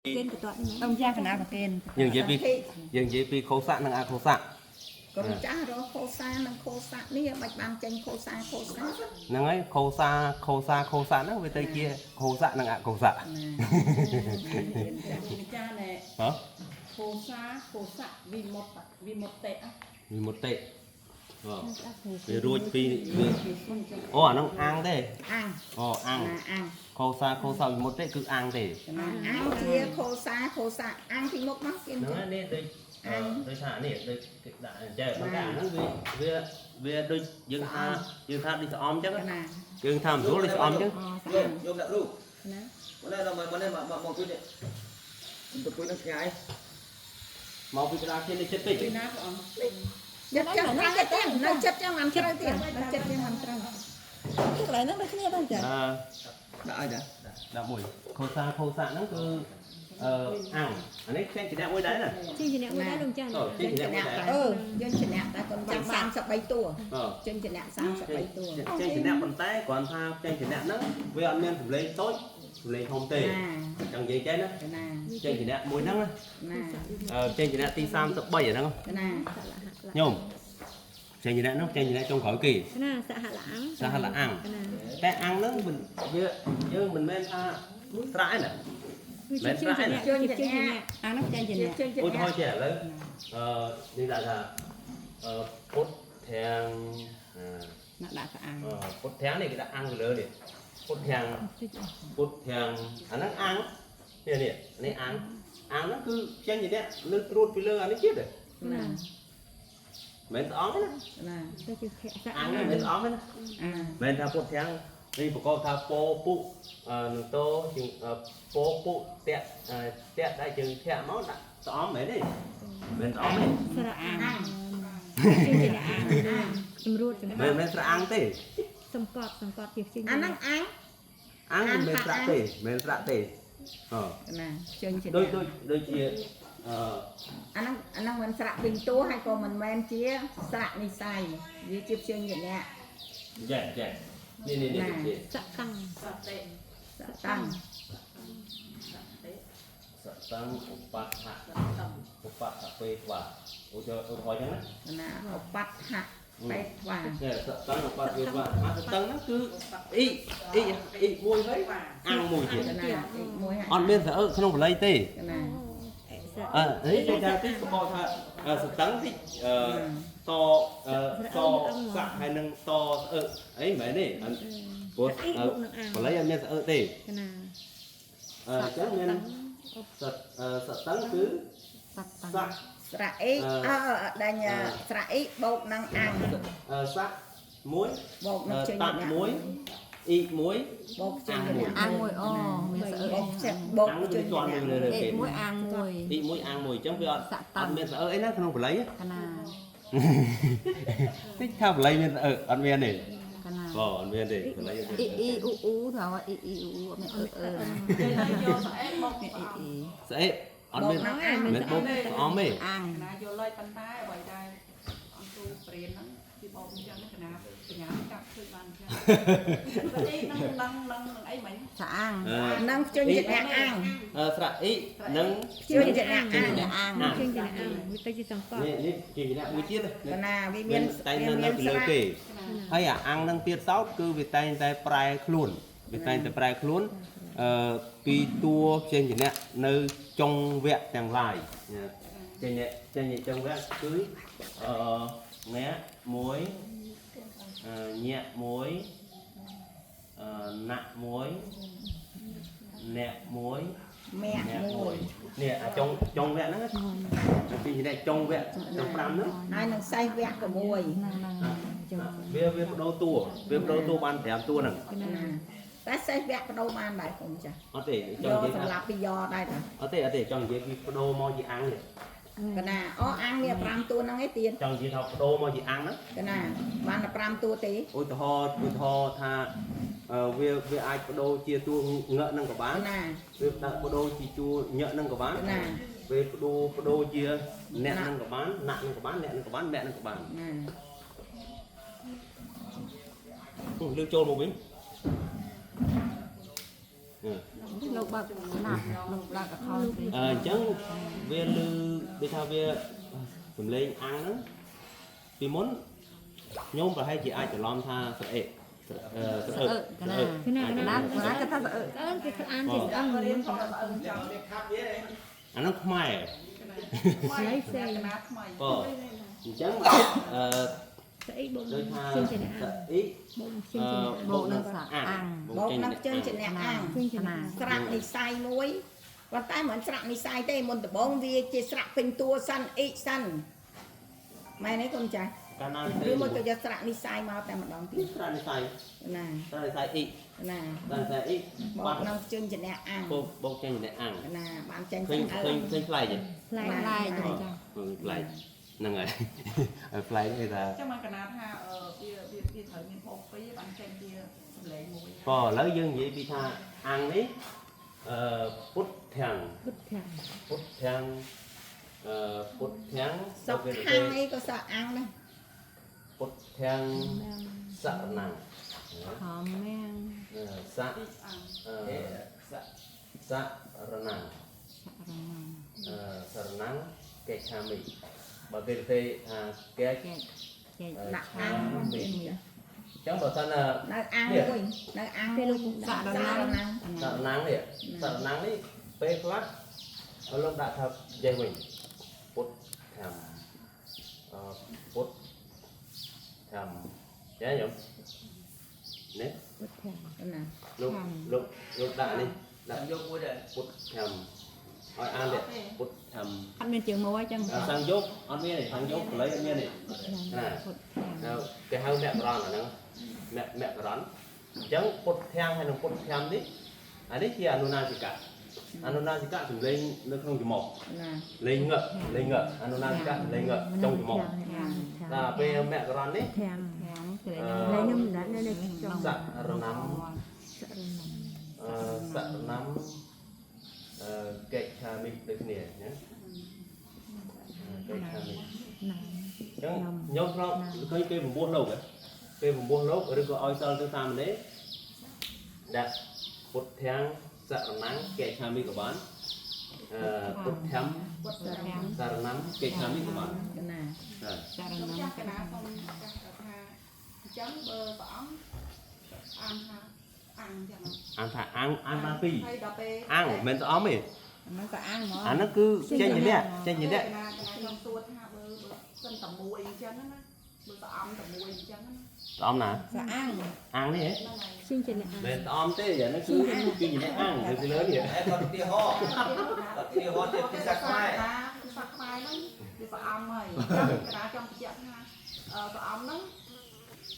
គេនបន្ទាត់ហ្នឹង ຕ້ອງយ៉ាងកណាប្រគេន យើងនិយាយពីយើងនិយាយពីខោសៈនិងអខោសៈ កូនចាស់រកខោសានិងខោសានេះបាច់បានចេញខោសាខោសា ហ្នឹងហើយខោសាខោសាខោសៈហ្នឹងវាទៅជាខោសៈនិងអខោសៈ ម្ចាស់ណែ ហ៎ ខោសាខោសៈវិមុតវិមុតតិ វិមុតតិអូវារួចពីវាអូអាហ្នឹងអាំងទេ អាំង អូអាំង ណាអាំង ខោសាខោសាវិមុតតិគឺអាំងទេ ណាអាំងជាខោសាខោសាអាំងពីមុខមកគេ ហ្នឹងហើយនេះដូចដូចថានេះដូចគេដាក់អញ្ចឹងប៉ុន្តែអាហ្នឹងវាវាវាដូចយើងថាយើងថាដូចស្អំអញ្ចឹង ណា យើងថាមិនស្រួលដូចស្អំអញ្ចឹង ញោមញោមដាក់រូប ណា មកនេះមកនេះមកមកអង្គុយនេះទៅអង្គុយនឹងឆ្ងាយ មកពីក្តារគ្នានេះចិត្តពេក ពីណាព្រះអង្គ ចិត្តចឹងត្រូវទេនៅចិត្តចឹងបានត្រូវទៀតនៅចិត្តចឹងបានត្រូវ កន្លែងហ្នឹងដូចគ្នាដែរចា អឺ ដាក់ឲ្យតា ដាក់មួយខោសាខោសាហ្នឹងគឺអឺអាំងអានេះចេញជាអ្នកមួយដែរណា ជាជាអ្នកមួយដែរលោកចាស់ អូចេញជាអ្នកមួយដែរ អឺយើងជំនះតែកូនចាស់33តួ អូ ចេញជំនះ33តួ ចេញជាអ្នកប៉ុន្តែគ្រាន់ថាចេញជាអ្នកហ្នឹងវាអត់មានសម្លេងតូចសម្លេងធំទេ ណា ចង់និយាយចេះណា ណា ចេញជាអ្នកមួយហ្នឹង ណា អឺចេញជាអ្នកទី33អាហ្នឹង ណា ញោមចេញជាអ្នកហ្នឹងចេញជាអ្នកចុងក្រោយគេ ណាសហលអាំង សហលអាំង ណា តែអាំងហ្នឹងមិនវាយើងមិនមែនថាស្រៈឯណា គឺជាជាអ្នកជាជាអ្នក អាហ្នឹងចាញ់ជាអ្នក ចេញជំ ឧទា នះ ហរណ៍ចេះឥឡូវអឺនេះដាក់ថាអឺពុទ្ធធាំងអឺ ណាដាក់ស្អាង អឺពុទ្ធធាំងនេះគេដាក់អាំងទៅលើនេះពុទ្ធធាំងពុទ្ធធាំងអាហ្នឹងអាំងនេះនេះនេះអាំងអាំងហ្នឹងគឺចេញជាអ្នកលើកត្រួតពីលើអានេះទៀតទេ ណា មិនមែនស្អងទេណា ណា ទៅជាខៈសហ អាំងហ្នឹងមិនមែនស្អងទេណា អា មិនមែនថាពុទ្ធធាំងនេះប្រកបថាពោពុអឺនឹងតោជាងពោពុតាក់តាក់ដាក់ជើងធាក់មកដាក់ស្អំមែនទេមិនស្អំទេ ស្រៈអាំងជាជាអ្នកអាំងសម្រួតសម្ មិនមែនស្រៈអាំងទេ សង្កត់សង្កត់ជាជា អាហ្នឹងអាំង អាំងមិនមែនស្រៈទេមិនមែនស្រៈទេអ ណាចេញជំនះ ដូចដូចដូចជាអឺ អាហ្នឹងអាហ្នឹងមិនស្រាក់ពីរតួហើយក៏មិនមែនជាស្រាក់និស័យវាជាផ្សេងជំនះ ចេះចេះនេះនេះនេះនេះ សតាំង សតិ តាំង សតੰឧបដ្ឋៈឧបដ្ឋៈពេទ្វាឧទាហរណ៍ចឹងណា ណាឧបដ្ឋៈបេថ្វា នេះសតੰឧបដ្ឋៈវេទ្វាអាសតੰហ្នឹងគឺអ៊ីអ៊ីអ៊ីមួយហើយអាំងមួយទៀត ណាอีกមួយ អត់មានស្អើក្នុងបល័យទេ ណា អើនេះគេថាតិចក៏បកថាសតឹងតិចអឺតអឺតស័កហើយនឹងតស្អើអីមិនមែនទេព្រោះបល័យអត់មានស្អើទេ ណា អឺអញ្ចឹងមានសតសតឹងគឺ សត្វតាំង ស័ក ស្រៈអ៊ីអឺដាញ់ស្រៈអ៊ីបូកនឹងអាំង ស័កមួយ បូកនឹងជើង តាក់មួយអ៊ីមួយ បូកជើងជំនះ អាងមួយអូមានស្អើ បូកចេះបូក អាំង ជើង ជាន់ ជំនះ លើលើគេ អេមួយអាងមួយ អ៊ីមួយអាំងមួយអញ្ចឹងវាអត់អត់មានស្អើអីណាក្នុងបល័យក ណា តិចថាបល័យមានស្អើអត់មានទេ កណា បងអត់មានទេបល័យអត់មាន អ៊ីអ៊ីអ៊ូអ៊ូថាអ៊ីអ៊ីអ៊ូអ៊ូអត់មានអឺអឺ គេយកស្អែកមក មានអ៊ីអ៊ី ស្អេអត់មានមិនបូកស្អំទេ អាង ណាយកលុយប៉ុន្តែអ្វីដែរអង្គទូព្រានហ្នឹងពីបោកអញ្ចឹងកណាបញ្ញាកាប់ឃើញបានអញ្ចឹងអីនឹងនឹងនឹងនឹងអីមិញ ស្អាង នឹងជើងជំនះអាំង អឺស្រៈអ៊ីនិង ជើងជំនះអាំង អាង ជាជាអ្នកអាំងវាទៅជាសង្កត់ នេះនេះជាអ្នកមួយទៀត ណាវា មាន មាន តែនៅនៅពីលើគេហើយអាអាំងនឹងទៀតសោតគឺវាតែងតែប្រែខ្លួនវាតែងតែប្រែខ្លួនអឺពីតួផ្សេងជាអ្នកនៅចុងវគ្គទាំងឡាយចេញចេញចុងវគ្គគឺអឺអ្នកមួយអឺញាក់មួយអឺណាក់មួយអ្នកមួយ មាក់មួយ នេះអាចុងចុងវគ្គហ្នឹងពីនេះចុងវគ្គទាំង5ហ្នឹង ហើយនឹងសេះវគ្គ6 ហ្នឹងហ្នឹង វាវាបដូរតួវាបដូរតួបាន5តួហ្នឹង ណាតែសេះវគ្គបដូរបានដែរកុំចាស់ អត់ទេច យក ង់និយាយ សម្រាប់ពីយកដែរតា អត់ទេអត់ទេចង់និយាយពីបដូរមកជាអាំងនេះ កណាអូអាំងមាន5តួហ្នឹងឯងទៀត ចង់និយាយថាបដូរមកជាអាំងហ្នឹង កណាបានតែ5តួទេ ឧទាហរណ៍ឧទាហរណ៍ថាវាវាអាចបដូរជាតួងឹកហ្នឹងក៏បា ក ន ណា វាដាក់បដូរជាជួញឹកហ្នឹងក៏បានក ណា វាបដូរបដូរជាអ្នកហ្នឹងក៏បានណាក់ហ្នឹងក៏បានអ្នកហ្នឹងក៏បានអ្នកហ្នឹងក៏បាន ណា លើកចូលមកវិញ លោកបើកណាប់លោកបើកអខល អញ្ចឹងវាលឺដូចថាវាសំឡេងអាំងហ្នឹងពីមុនញោមប្រហែលជាអាចច្រឡំថាស្រអេស្រអឺស្រអឹក កណាកណាកណាកណាគេថាស្អឺ ស្អឹងគេអានជាស្អឹង រៀនផងស្អឹងចង់ អាហ្នឹងខ្មែរ ថ្មីផ្សេងកណាថ្មី បើអញ្ចឹងអឺ ស្អីបុក ដូចថា ជិះជា ស្រអ៊ី បុកជិះជា បូកនឹងសាអាំង បូកនឹងជើងជាអ្នកអាំង ជិះជា ណា ស្រៈនិស័យមួយប៉ុន្តែមិនស្រៈនិស័យទេមុនដំបូងវាជាស្រៈពេញតួសិនអ៊ីសិនម៉ែនេះកូនចាស់ កាលណា ឬមួយក៏យកស្រៈនិស័យមកតែម្ដងទៀត ស្រៈនិស័យ ណា ស្រៈនិស័យអ៊ី ណា ស្រៈនិស័យអ៊ី បូ បាត់ កនឹងជើងជាអ្នកអាំង បូកបូកចេញអ្នកអាំង ណាបានចេញ ឃើញ ស្អើ ឃើញឃើញប្លែកទេ ផ្លែ ផ្លែចាចា ឃើញប្លែកហ្នឹងហើយហើយប្លែកគេថា ចាំមកកណាថាអឺវាវាវាត្រូវមានបោកពីរបានចេញជាសម្លេងមួយ ក៏ឥឡូវយើងនិយាយពីថាអាំងនេះអឺពុទ្ធធាំង ពុទ្ធៈ ពុទ្ធធាំងអឺពុទ្ធធាំង សុខខាងអីក៏សក់អាំងដែរ ពុទ្ធធាំងសរណੰ ខំមៀង សៈ អាំង អឺសរណੰ សរណា អឺសរណੰកិច្ឆាមិបើគេទៅថាកិច្ច ចែកចែក ដាក់អាំង អញ្ចឹងបើសិនណា នៅអាំងមួយនៅអាំង ពេលលោក សរណា សារណាំង សរណੰនេះសរណੰនេះពេលខ្លះលោកដាក់ថាចេះវិញពុទ្ធធម្មអឺពុទ្ធធម្មចេះខ្ញុំនេះ ពុទ្ធៈ ណា លោកលោកលោកដាក់នេះដាក់ យកមួយដែរ ពុទ្ធធម្មឲ្យអាននេះពុទ្ធធម្ម អត់មានជើងមួយចឹង សង្យោគអត់មានទេសង្យោគបល័យអត់មានទេណា ពុទ្ធធាំង គេហៅមករណអាហ្នឹងមករណអញ្ចឹងពុទ្ធធាំងហើយនិងពុទ្ធធម្មនេះអានេះជាអនុណាសិកៈអនុណាសិកៈសំលេងនៅក្នុងច្រមុះ ណា លេងងឹកលេងងឹកអនុណាសិកៈលេងងឹកចុងច្រមុះ ធាំ ដល់ពេលមករណនេះ ធាំ ធាំគេ លែងខ្ញុំដាក់នៅនៅចុង សរណំ សរណំ អឺសរណំអឺកិច្ឆាមិដូចគ្នាណាកិច្ឆាមិ ណា អញ្ចឹងខ្ញុំធ្លាប់ឃើញគេបំពោះលោកហ៎គេបំពោះលោកឬក៏ឲ្យសិលទៅតាមនេះដាក់ពុទ្ធាំងសរណੰកិច្ឆាមិក៏បានអឺពុទ្ធាំ ពុទ្ធធាំ សរណੰកិច្ឆាមិក៏បាន ណា បាទ សរណា លោកចាស់កណាសូមចាស់ថាអញ្ចឹងបើព្រះអង្គអានថាអាំងចឹង អានថាអាំងអានបានពីរ ហើយដល់ពេល អាំងមិនមែនស្អំទេ ហ្នឹងក៏អាំងហ្មង អាហ្នឹងគឺចេញជាអ្នកចេញជាអ្នក កណាកណាខ្ញុំសួរថាបើបើសិនតែមួយអញ្ចឹងណាបើព្រះអង្គតែមួយអញ្ចឹងណា ស្អំណា សអាំង អាំងនេះហ៎ ហ្នឹងហើយ ជិះជាអ្នកអាន មិនស្អំទេអាហ្នឹងគឺគឺជាអ្នកអាំងនៅពីលើនេះ តែគាត់ឧទាហរណ៍គាត់ឧទាហរណ៍ជាភាសាខ្មែរ ភាសាខ្មែរហ្នឹងវាព្រះអង្គហើយកណាចង់បញ្ជាក់ថាព្រះអង្គហ្នឹង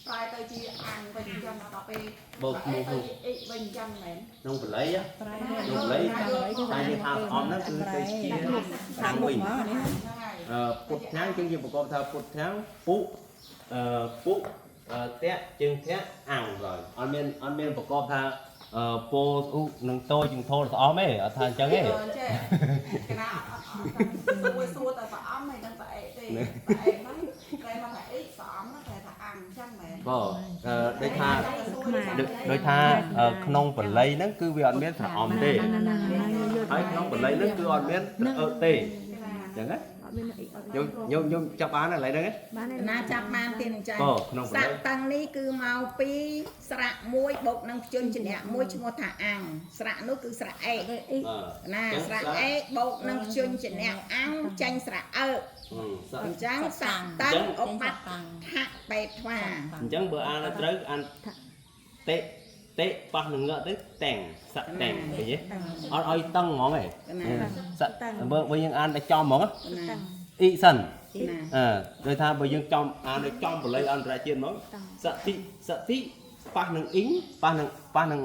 ប្រែទៅជាអាំងវិញអញ្ចឹងដល់ពេល បោកមក ទៅអ៊ីវិញអញ្ចឹងមែន ក្នុងបល័យ ប្រែ ក្នុងបល័យតែគេថាស្អំហ្នឹងគឺទៅជាអាំងវិញ ហ្នឹងហើយ អឺពុទ្ធធាំងជាងជាប្រកបថាពុទ្ធធាំងពុអឺពុអឺតៈជើងធាក់អាំងហើយអត់មានអត់មានប្រកបថាអឺពោឧនឹងតោជាងធោស្អំទេអត់ថាអញ្ចឹងទេ អញ្ចេះកណាអត់អត់សួរសួរតែព្រះអង្គហើយនឹងព្រះអេទេព្រះអេហ្នឹងប្រែមកថាអេព្រះអង្គហ្នឹងប្រែថាអាំងអញ្ចឹងមែន បើអឺដូចថាដូចថាក្នុងបល័យហ្នឹងគឺវាអត់មានស្រអំទេ ណាណាណាយក ហើយក្នុងបល័យហ្នឹងគឺអត់មានត្រអឹកទេអញ្ចឹងណា អត់មានអីអត់ ញោមញោមញោមចាប់បានឥឡូវហ្នឹង បានទេ ណាចាប់បានទៀតអញ្ចឹង ក៏ក្នុង ស័កតាំងនេះគឺមកពីស្រៈមួយបូកនឹងជញ្ជនៈមួយឈ្មោះថាអាំងស្រៈនោះគឺស្រៈអេ អី ណាស្រៈអេបូកនឹងជញ្ជនៈអាំងចេញស្រៈអើ ស អញ្ចឹងស័កតាំងឧបត្តថៈបេថ្វា អញ្ចឹងបើអានឲ្យត្រូវអានតេតេប៉ះនឹងងឹកទៅតែងសៈតែងឃើញទេអត់ឲ្យតឹងហ្មងទេសៈបើបើយើងអានតែចំហ្មង ណា អ៊ីសិន ណា អឺដូចថាបើយើងចំអានឲ្យចំបល័យអន្តរជាតិហ្មងសតិសតិប៉ះនឹងអ៊ីងប៉ះនឹងប៉ះនឹង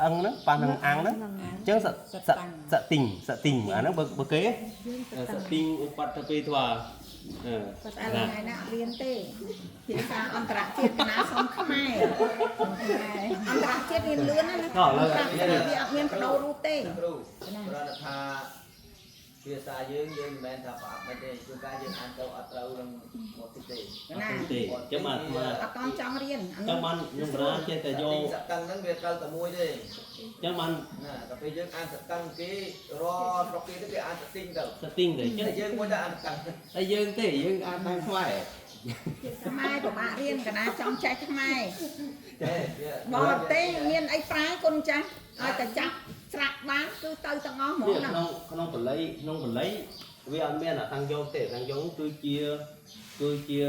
អឹងហ្នឹងប៉ះនឹងអាំងហ្នឹងអញ្ចឹងសសសតិងសតិងអាហ្នឹងបើបើគេសតិងឧបត្តពេទ្វាអឺ តែថ្ងៃណាអត់រៀនទេភាសាអន្តរជាតិកណាសុំខ្មែរអន្តរជាតិរៀនលឿនណាស់ណាអន្តរជាតិវាអត់មានបដូររូបទេ គ្រូគ្រាន់តែថា ភាសាយើងយើងមិនមែនថាប្រអប់មិនទេជួនកាលយើងអានទៅអត់ត្រូវនឹងមកតិចទេ ណា ទេចឹងបានអាត្មា អត់តន់ចង់រៀនអានោះ ចឹងបានខ្ញុំរាចេះតែយក សតឹងហ្នឹងវាត្រូវតែមួយទេ ចឹងបាន ណាដល់ពេលយើងអានសតឹងគេរស្រុកគេទៅគេអានសទីងទៅ ស្ទីងទៅចឹង តែយើងមួយតែអានសតឹង តែយើងទេយើងអានតាមខ្មែរ ខ្មែរពិបាករៀនកណាចង់ចេះខ្មែរ ទេ បរទេសមានអីប្រែគុណចាស់ឲ្យតែចាប់ស្រាក់បានគឺទៅទាំងអស់ហ្មងណា នេះក្នុងក្នុងបល័យក្នុងបល័យវាអត់មានអាតាំងយកទេតាំងយកគឺជាគឺជា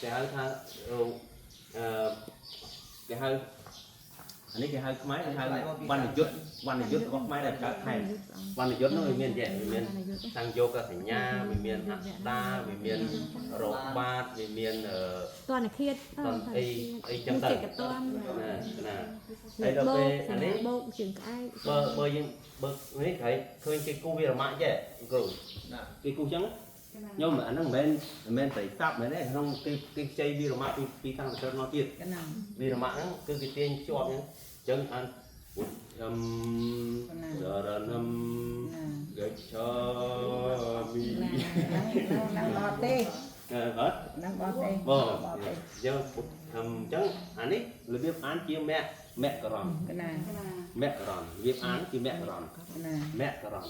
គេហៅថាអឺគេហៅអានេះគេហៅខ្មែរគេហៅវណ្ណយុទ្ធវណ្ណយុទ្ធរបស់ខ្មែរដែលកើតថែមវណ្ណយុទ្ធនោះវាមានចេះវាមានតាំងយកសញ្ញាវាមានអស្តាវាមានរបាតវាមានអឺ តនឃាត តនអីអីចឹងទៅ កតន ណាណាហើយដល់ពេលអានេះ បោកជើងក្អែក បើបើយើងបើនេះគេឃើញគេគូវារម៉ាក់ចេះគ្រូ ណា គេគូចឹងខ្ញុំអាហ្នឹងមិនមែនមិនមែនត្រីសាប់មែនទេក្នុងគេគេខ្ចីវារម៉ាក់ពីពីតាំងពីកើតមកទៀត កណា វារម៉ាក់ហ្នឹងគឺគេទាញភ្ជាប់ចឹងចឹងអានពុទ្ធឹមសរណឹម ណា គច្ឆាមិ ណាហ្នឹងបរទេស អឺបាទ ហ្នឹងបរទេស បង បរទេស យើងពុទ្ធឹមចឹងអានេះរបៀបអានជាមគ្គមគ្គរំ កណា មគ្គរំរបៀបអានជាមគ្គរំ កណា មគ្គរំ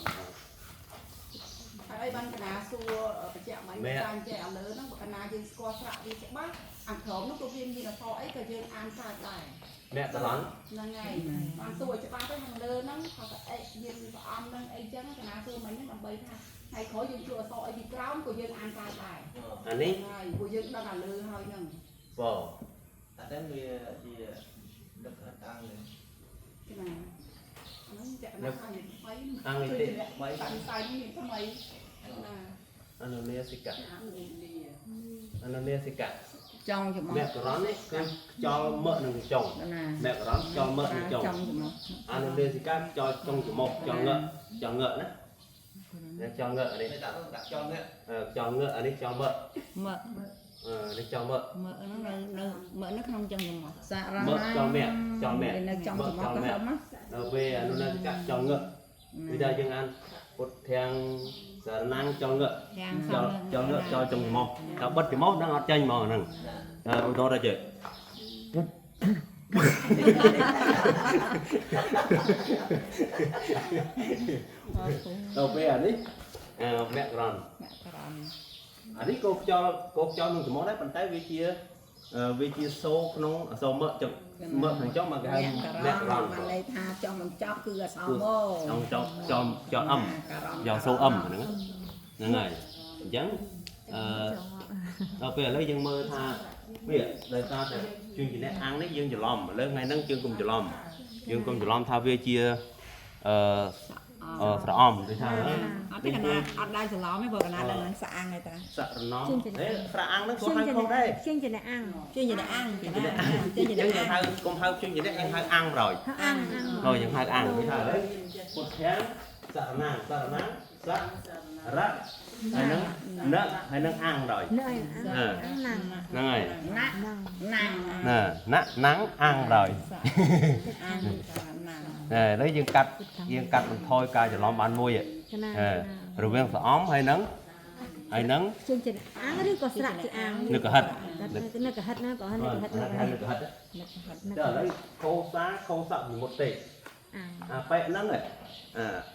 ហើយអីបានកណាសួរបញ្ជាក់មិនចាញ់ចេះឥឡូវហ្នឹងបើកណាយើងស្គាល់ស្រាក់វាច្បាស់អាក្រមនោះក៏វាមានអក្សរអីក៏យើងអានកើតដែរ មគ្គរំ ហ្នឹងហើយបានសួរឲ្យច្បាស់ទៅខាងលើហ្នឹងថាតអិយើងប្រអំហ្នឹងអីចឹងកណាសួរមិញហ្នឹងដើម្បីថាថ្ងៃក្រោយយើងជួអក្សរអីពីក្រោមក៏យើងអានកើតដែរ អានេះ ហើយព្រោះយើងដឹងអាលើហើយហ្នឹង បង អាហ្នឹងវាជាដឹកតាំង កណាហ្នឹងចាក់ណាស់ឲ្យថ្មី អាងនេះទេ បី តាំងសៃនេះថ្មីណា អនុនាសិកៈ អានលា អនុនាសិកៈ ចង់ច្មោះ មករននេះគឺខ្យល់មើកនឹងចុង កណា មករនខ្យល់មើកនឹងចុង ចង់ច្មោះ អនុនាសិកៈខ្យល់ចុងច្រមុះខ្យល់ងឹកខ្យល់ងឹកណានេះខ្យល់ងឹកអានេះ នេះដាក់ដាក់ចង់នេះ ខ្យល់ងឹកអានេះខ្យល់មើក មើក អឺនេះខ្យល់មើក មើកហ្នឹងនៅនៅមើកនៅក្នុងចឹងច្មោះ សារ មើកខ្យល់មគ្គខ្យល់មគ្គ នៅចង់ច្មោះក៏ហឹមណា ដល់ពេលអនុនាសិកៈខ្យល់ងឹកគឺថាយើងអានពុទ្ធាំងសារណាំងខ្យល់ងឹក ទាំង ខ្យល់ខ្យល់ងឹកខ្យល់ចុងច្រមុះដល់បិទច្រមុះនឹងអត់ចេញហ្មងហ្នឹងឧទាហរណ៍ថាចេះ ដល់ពេលអានេះអឺមករន មកក្រម អានេះក៏ខ្យល់ក៏ខ្យល់នឹងច្រមុះដែរប៉ុន្តែវាជាវាជាសូក្នុងអក្សរមចឹងមខាងចុងមកគេហៅ ម មករន បានន័យថាចង់បញ្ចប់គឺអសម ចង់ចង់ចង់ចង់អឹមយ៉ាងសូអឹមហ្នឹងហ្នឹងហើយអញ្ចឹងអឺដល់ពេលឥឡូវយើងមើលថាវាដោយសារតែជួនជាអ្នកអាំងនេះយើងច្រឡំឥឡូវថ្ងៃហ្នឹងយើងកុំច្រឡំយើងកុំច្រឡំថាវាជាអឺស្រអំដូចថា អត់ទេកណាអត់ដែរច្រឡំទេព្រោះកណាដឹងនឹងស្អាងឯតា សរណមហេស្រអាំងហ្នឹងក៏ហៅខុសដែរ ជាងជាអ្នកអាំង ជាងអ្នកអាំងកណាជាង យើង អ្នកអាំង ហៅកុំហៅជើងជាអ្នកយើងហៅអាំងប្រយ អាំងអាំង ហើយយើងហៅអាំងគេថាឥឡូវពុទ្ធាំសរណាងសរណាងសរៈហើយនឹងណហើយនឹងអាំងប្រយ នៅអាំងអាំងណាំង ហ្នឹងហើយ ណាក់ ណាំង ណាក់ ណាណាណាំងអាំងប្រយ អាំងណាំង ឥឡូវយើងកាត់យើងកាត់បន្ថយការច្រឡំបានមួយ កណា រវាងស្រអំហើយនឹងហើយនឹង ជាងជាអ្នកអាំងឬក៏ស្រាក់ជាអាំង នឹកហិត នឹកហិតណាបងនឹកហិត នឹកហិតនឹកហិតដល់ឥឡូវខោសាខោសៈវិមុតទេ អាំង អាប៉ែហ្នឹងអា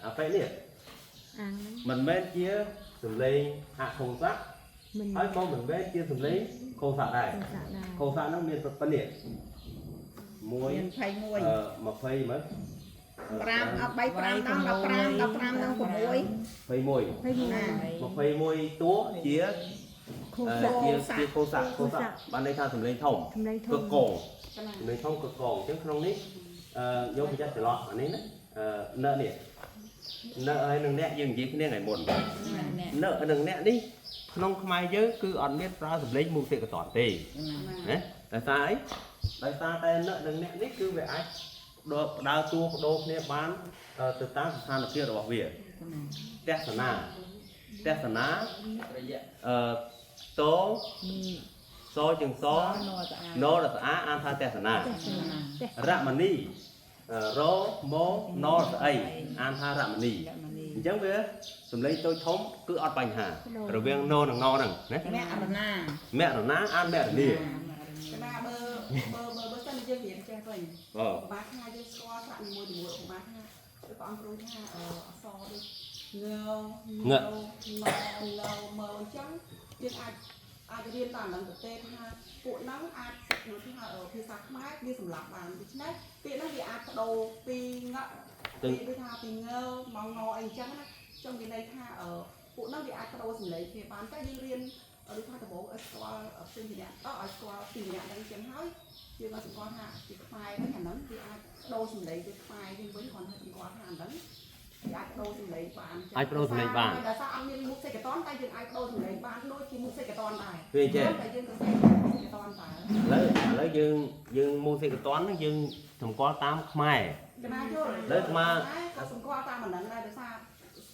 អាប៉ែនេះ អាំងហ្នឹង មិនមែនជាសំឡេងអខោសៈ មិន ហើយក៏មិនមែនជាសំឡេងខោសៈដែរ ស្រាក់ដែរ ខោសៈហ្នឹងមានប៉ុណ្នេះ1 មាន21 20មើល 5អត់3 5ដល់15 15ដល់6 21 ណា 21តួជា ខូសៈ ជាជាខោសៈខោសៈបានន័យថាសំឡេងធំ សំឡេងធំ កកងសំឡេងធំកកងអញ្ចឹងក្នុងនេះអឺយកប្រយ័ត្នច្រឡោះអានេះណាអឺនៅនេះនៅហើយនឹងអ្នកយើងនិយាយគ្នាថ្ងៃមុន អ្នក នៅនឹងអ្នកនេះក្នុងខ្មែរយើងគឺអត់មានប្រើសម្លេងមូសិកតនទេណាដោយសារអីដោយសារតែនៅនឹងអ្នកនេះគឺវាអាចដកដើរតួបដូរគ្នាបានទៅតាមស្ថានភាពរបស់វាទស្សនាទស្សនា រយៈ អឺតសជាងស ណ ណរស្អាអានថាទស្សនា ទេស រមនីរមណស្អីអានថារមនី មនី អញ្ចឹងវាសំឡេងតូចធំគឺអត់បញ្ហារវាងណនិងណហ្នឹងណា មករណា មករណាអានមករនា កណាបើបើបើបើសិនជាយើងរៀនចេះវិញ អូ បាថាយើងស្គាល់ស្រៈនីមួយៗឧបាថាគឺព្រះអង្គគ្រូថាអក្សរដូចងងណឡមើអញ្ចឹងយើងអាចអាចរៀនតាមនឹងប្រទេសថាពួកហ្នឹងអាចដូចថាភាសាខ្មែរវាសម្រាប់បានដូច្នេះពាក្យហ្នឹងវាអាចបដូរពីងពីដូចថាពីងមកងអីអញ្ចឹងណាចង់និយាយថាពួកហ្នឹងវាអាចបដូរសម្លេងគ្នាបានតែយើងរៀនដូចថាដំបូងឲ្យស្គាល់ផ្សេងពីអ្នកឲ្យស្គាល់ពីអ្នកហ្នឹងអញ្ចឹងហើយ យើងក៏សម្គាល់ថាជាខ្មែរវិញអាហ្នឹងវាអាចដូរសម្លេងទៅខ្មែរយើងវិញគ្រាន់តែសម្គាល់ថាអាហ្នឹងវាអាចដូរសម្លេងបាន អាចប្ដូរសំឡេងបាន ដោយសារអត់មានមុខសេកតនតែយើងអាចដូរសម្លេងបានដូចជាមុខសេកតនដែរ វាចេះ តែយើងក៏សេកសេកតនដែរ ឥឡូវឥឡូវយើងយើងមូសេកតនហ្នឹងយើងសម្គាល់តាមខ្មែរ កណាយល់ លើអាត្មា ក៏សម្គាល់តាមអាហ្នឹងដែរដោយសារ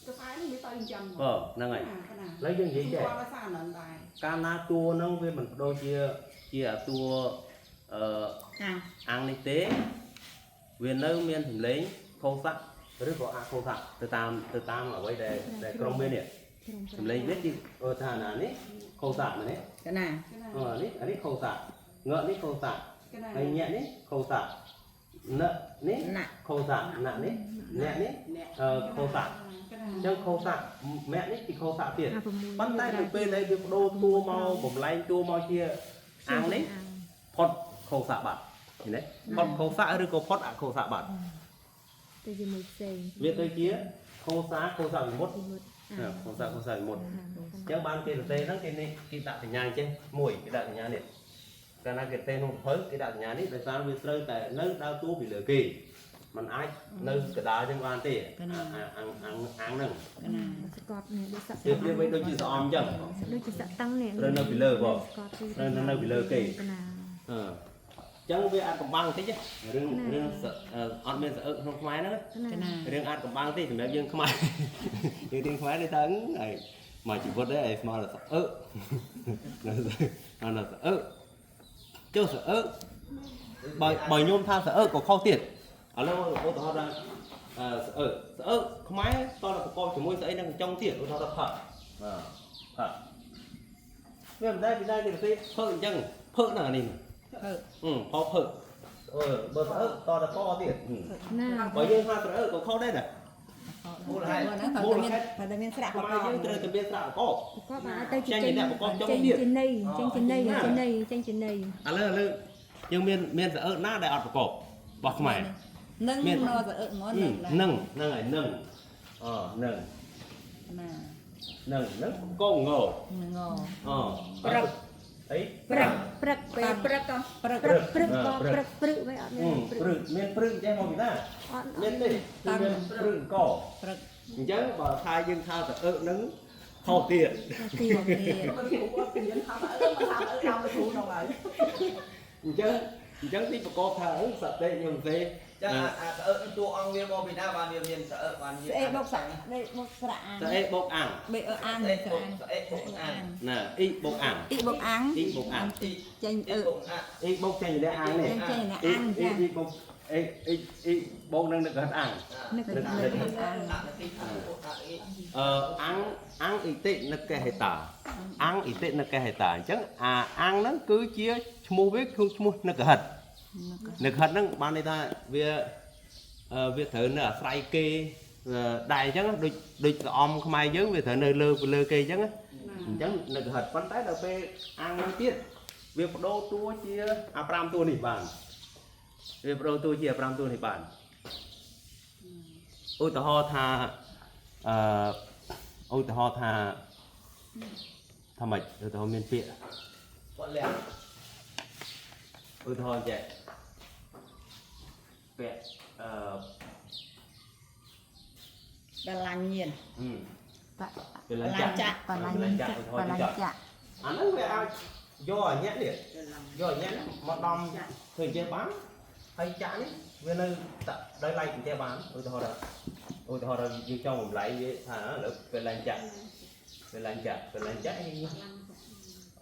ខ្សែនេះវាទៅអញ្ចឹង បើហ្នឹងហើយ កណា ឥឡូវយើងនិយាយ សម្ ចេះ គាល់ដោយសារអាហ្នឹងដែរ កាលណាតួហ្នឹងវាមិនបដូរជាជាអាតួអឺ អា អាំងនេះទេវានៅមានសម្លេងខោសៈឬក៏អខោសៈទៅតាមទៅតាមអ្វីដែលដែលក្រុមមាននេះសម្លេងនេះជាអឺថាណានេះខោសៈមែនទេ កណា កណា អឺនេះអានេះខោសៈងក់នេះខោសៈ កណា ហើយញាក់នេះខោសៈណនេះ ណា ខោសៈណនេះអ្នកនេះអឺខោសៈ កណា អញ្ចឹងខោសៈមគ្គនេះជាខោសៈទៀត អា6 ប៉ុន្តែនៅពេលដែលវាបដូរតួមកបំលែងតួមកជាអាំងនេះផុតខោសៈបាត់ឃើញទេផុតខោសៈឬក៏ផុតអខោសៈបាត់ ទៅជាមួយផ្សេង វាទៅជាខោសាខោសៈវិមុត ជាមួយ ខោសាខោសាវិមុតអញ្ចឹងបានគេសរសេរហ្នឹងគេនេះគេដាក់សញ្ញាអញ្ចឹងមួយគេដាក់សញ្ញានេះកាលណាគេសរសេរក្នុងសភៅគេដាក់សញ្ញានេះដោយសារវាត្រូវតែនៅដើរតួពីលើគេมันអាចនៅកដាលអញ្ចឹងបានទេអាអាំងអាំងអាំងហ្នឹង កណា ស្កតនេះដូចសក់ វាប្រៀបបីដូចជាស្អំអញ្ចឹង ដូចជាសក់តាំងនេះ ត្រូវនៅពីលើបង ស្កត ត្រូវនៅពីលើគេ កណា អឺអញ្ចឹងវាអាចកំបាំងបន្តិចរឿងរឿងអត់មានស្អឹកក្នុងខ្មែរហ្នឹង កណា រឿងអាចកំបាំងទេសម្រាប់យើងខ្មែរយើងរៀនខ្មែរនេះទៅហើយមកជីវិតដែរឲ្យស្មើដល់ស្អឹកនៅនៅស្អឹកចុះស្អឹកបើបើញោមថាស្អឹកក៏ខុសទៀតឥឡូវឧទាហរណ៍ថាអឺស្អឹកស្អឹកខ្មែរតើប្រកបជាមួយស្អីនឹងចុងទៀតឧទាហរណ៍ថាផឹកបាទផឹកវាមិនដែរពីដែរគេទៅផឹកអញ្ចឹងផឹកហ្នឹងអានេះ ភើ អឺផផឹកអឺបើស្អឹកតតែពទៀត ណា បើយើងថាស្អឹកក៏ខុសដែរណា មូលហេតុ ហ្នឹងតែមានតែមានស្រៈប្រ ខ្មែរ កប យើងត្រូវតែមានស្រៈប្រកប ប្រកបបានទៅជា ចេញ ចេញ ពីអ្នកប្រកបចុង ចេញ ទៀត ជាន័យចេញជាន័យចេញន័យចេញជាន័យ ឥឡូវឥឡូវយើងមានមានស្អឹកណាដែលអត់ប្រកបរបស់ខ្មែរ នឹង មាន នៅស្អឹកហ្មងនឹង នឹងហ្នឹងហើយនឹងអនឹង ណា នឹងនឹងកងង នឹងង អព្រឹកអី ព្រឹក ព្រឹក ពេល ព្រឹក ព្រឹក ព្រឹកព្រឹកក៏ព្រឹកព្រឹកវិញអត់មានព្រឹក ព្រឹកមានព្រឹកចេះមកពីណា អត់ មានទេគឺមានព្រឹកក ព្រឹក អញ្ចឹងបើថាយើងថាស្អឹកនឹងខុសទៀត ទៀត ទៀត គ្រូអត់រៀនថាអឺមកថាអឺតាមគ្រូនោះហើយ អញ្ចឹងអញ្ចឹងទីប្រកបថាអឺសតិខ្ញុំទេ ចឹងអាអាស្អឹកតួអង្គវាមកពីណាបានវាមានស្អឹកបានវា ស្អេបុកស្រៈនេះបុកស្រៈអាង ស្អេបូកអាំង បេអឺអាង ស្អេ ស្រៈ បុកស្អេបុកអាង ណាអ៊ីបូកអាំង អ៊ីបុកអាង អ៊ីបូកអាំង ចេញអឺ បុកអា អ៊ីបូកចេញពីអាំងនេះ ចេញចេញ អ៊ី អាង អ៊ី ចា អ៊ីបូកអ៊ីអ៊ីអ៊ីបូកនឹងនឹកហិតអាំង នឹក នឹក នឹក នឹក អាង អាទីអាអ៊ី អឺអាំងអាំងអ៊ីតិនឹកកេហេតាអាំងអ៊ីតិនឹកកេហេតាអញ្ចឹងអាអាំងហ្នឹងគឺជាឈ្មោះវាគឺឈ្មោះនឹកហិតនឹកហិតហ្នឹងបានន័យថាវាអឺវាត្រូវនៅអាស្រ័យគេដែរអញ្ចឹងដូចដូចស្អំខ្មែរយើងវាត្រូវនៅលើលើគេអញ្ចឹងណាអញ្ចឹងនឹកហិតប៉ុន្តែដល់ពេលអាំងហ្នឹងទៀតវាបដូរតួជាអា5តួនេះបានវាបដូរតួជាអា5តួនេះបានឧទាហរណ៍ថាអឺឧទាហរណ៍ថាថាម៉េចឧទាហរណ៍មានពាក្យ គាត់លះ ឧទាហរណ៍ចេះពាក្យអឺ បលាញ់ញៀន ហឹម ប ពេលឡើងចាក់ ចាក់ បលាញ់ចាក់បលាញ់ចាក់ អាហ្នឹងវាអាចយកអាញាក់នេះយកអាញាក់នេះមកដំធ្វើអញ្ចឹងបានហើយចាក់នេះវានៅតដោយឡែកអញ្ចឹងបានឧទាហរណ៍ថាឧទាហរណ៍ថាយើងចង់បំលែងវាថាឥឡូវពេលឡើងចាក់ពេលឡើងចាក់ពេលឡើងចាក់យើង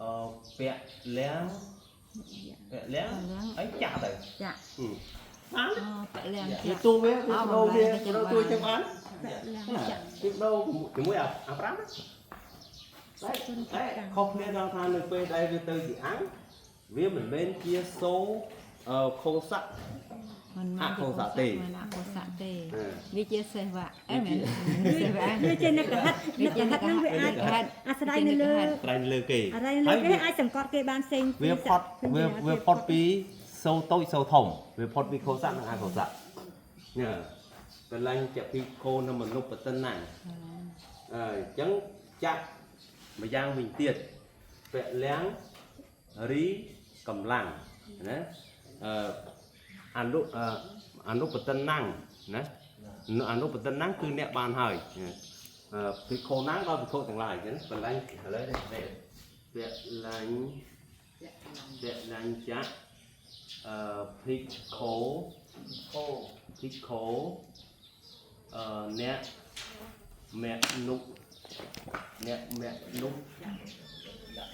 អឺពាក់លៀងពាក់លៀងហើយចាក់ទៅ ចាក់ ហឹមបាន អូបលាញ់ វា ចាក់ ទូវាវាដូរវាដូរទួចឹងបាន ពលលាំងចៈ វាបដូរជាមួយអា5ណាតែតែខុសគ្នាដល់ថានៅពេលដែលវាទៅជាអាំងវាមិនមែនជាសូអឺខោសៈ មិន អកុសៈទេ មិនអកុសៈទេវាជាសេវៈអេមែនសេវៈ វាជានឹកហិតនឹកហិតហ្នឹងវាអាចអាស្រ័យនៅលើ ត្រែងលើគេ អាស្រ័យនៅលើគេអាចសង្កត់គេបានផ្សេង វាផុតវាវាផុតពីសូតូចសូធំវាផុតពីខោសៈនិងអកុសៈញ៉ាកន្លែងជាពីខោនៅមនុស្សបតិណាអឺអញ្ចឹងចាក់ម្យ៉ាងវិញទៀតពលលាំងរីកម្លាំងណាអឺអនុអឺអនុបតិណាំងណាអនុបតិណាំងគឺអ្នកបានហើយអឺភិក្ខុណាំងដល់ភិក្ខុទាំងឡាយអញ្ចឹងកន្លែងឥឡូវនេះពលលាំង ពលញ្ចៈអឺភិក្ខុ ខោ ភិក្ខុអឺអ្នកមនុអ្នកមនុ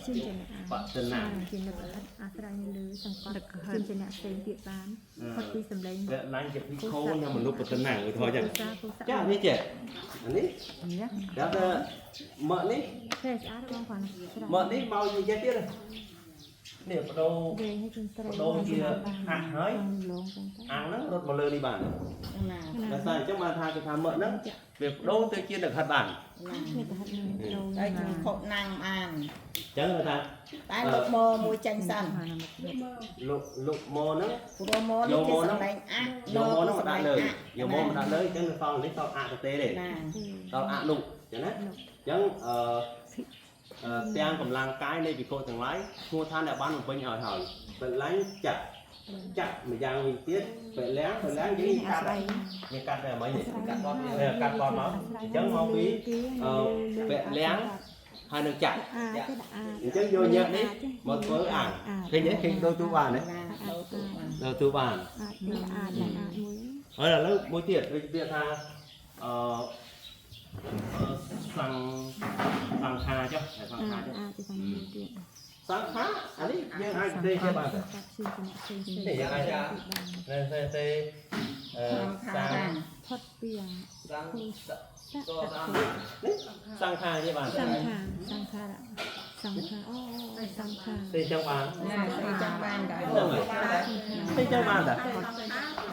ជាចំណៈ បតនា ជានឹកហិតអាស្រ័យនៅលើសង្កត់ជាចំណៈផ្សេងទៀតបានផុតពីសម្លេង ពលញ្ចភិក្ខុនិងមនុស្សបតនាឧទាហរណ៍ចឹង កុស ចានេះចេះអានេះដល់តែមកនេះ ទេស្អាតបងគាត់ស្រា មកនេះមកនិយាយទៀតនេះបដូរ វែងឲ្យជាស្រី បដូរជាអាក់ហើយ លងចឹងទៅ អាំងហ្នឹងរត់មកលើនេះបាន ណា ដោយសារអញ្ចឹងបានថាគេថាមកហ្នឹងវាបដូរទៅជានឹកហិតបាន នេះក៏ហិតនឹងចូល តែជំខុណាំងបាន អញ្ចឹងគេថា តែលោកមកមួយចាញ់សិន លោកលោកមកហ្នឹង ព្រោះមកនេះជាសម្លេងអាក់ យកមកហ្នឹងមកដាក់លើយកមកមកដាក់លើអញ្ចឹងនៅសល់នេះសល់អកតេទេ ណា សល់អនុអញ្ចឹងណាអញ្ចឹងអឺអឺទាំងកម្លាំងកាយនៃភិក្ខុទាំងឡាយឈ្មោះថាអ្នកបានបំពេញឲ្យហើយបលាញ់ចាក់ចាក់ម្យ៉ាងវិញទៀតបលាំងបលាំងយើងកាត់យើងកាត់តែអ្វីនេះ កាត់បត់វា កាត់បត់មកអញ្ចឹងមកពីអឺបលាំងហើយនឹងចាក់ អាចទេអាច អញ្ចឹងយកញ៉ាក់នេះមកធ្វើអាងឃើញទេឃើញដូរទូបានទេ ណាដូរទូបាន ដូរទូបាន អាចនេះអាចអាចមួយ ហើយឥឡូវមួយទៀតដូចពាក្យថាអឺសង្សង្ខាចុះតែសង្ខា អាច ចុះ អាចទៅតាមមួយទៀត សង្ខាអានេះយើងអាចទេគេបានទេ ជាចំណៈផ្សេងផ្សេង នេះយើងអាចទេទេទេអឺសាង ផុតពីអា សាំងស ស សាំង នេះសង្ខាគេបាន សង្ខាសង្ខារៈសង្ខាអូសង្ខា ទេចឹងបាន ណាស្អីចង់បានដែរ ហ្នឹងហើយទេចឹងបានតា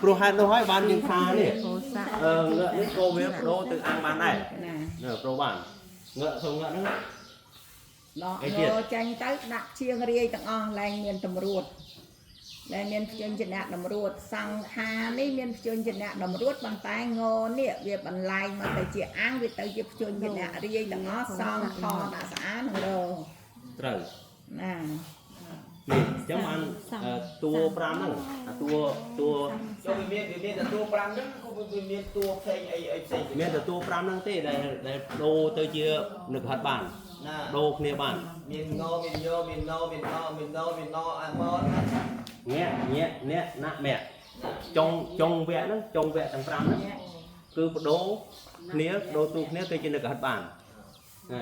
ព្រោះហេតុនោះហើយបានយើងថានេះ កុសៈ អឺងឹកនេះក៏វាបដូរទៅអាំងបានដែរ ណា នៅប្រូបានងឹកទៅងឹកហ្នឹង ដកងចាញ់ទៅដាក់ជាងរាយទាំងអស់ឡើងមានតម្រួតដែលមានព្យញ្ជនៈតម្រួតសង្ខានេះមានព្យញ្ជនៈតម្រួតប៉ុន្តែងនេះវាបន្លែងមកទៅជាអាំងវាទៅជាព្យញ្ជនៈរាយទាំងអស់សង្ខដាក់ស្អាតនឹងរ ត្រូវ ណា នេះអញ្ចឹងបានតួ5ហ្នឹងអាតួតួ ចុះវាមានវាមានតែតួ5ហ្នឹងក៏វាមានតួផ្សេងអីអីផ្សេង មានតែតួ5ហ្នឹងទេដែលដែលដូរទៅជានឹកហិតបាន ណា ដូរគ្នាបាន មានងមានញមានណមានណមានណមានណអាមក ញាក់ញាក់អ្នកណាក់មាក់ចុងចុងវគ្គហ្នឹងចុងវគ្គទាំង5ហ្នឹងគឺបដូរគ្នាដូរតួគ្នាទៅជានឹកហិតបាន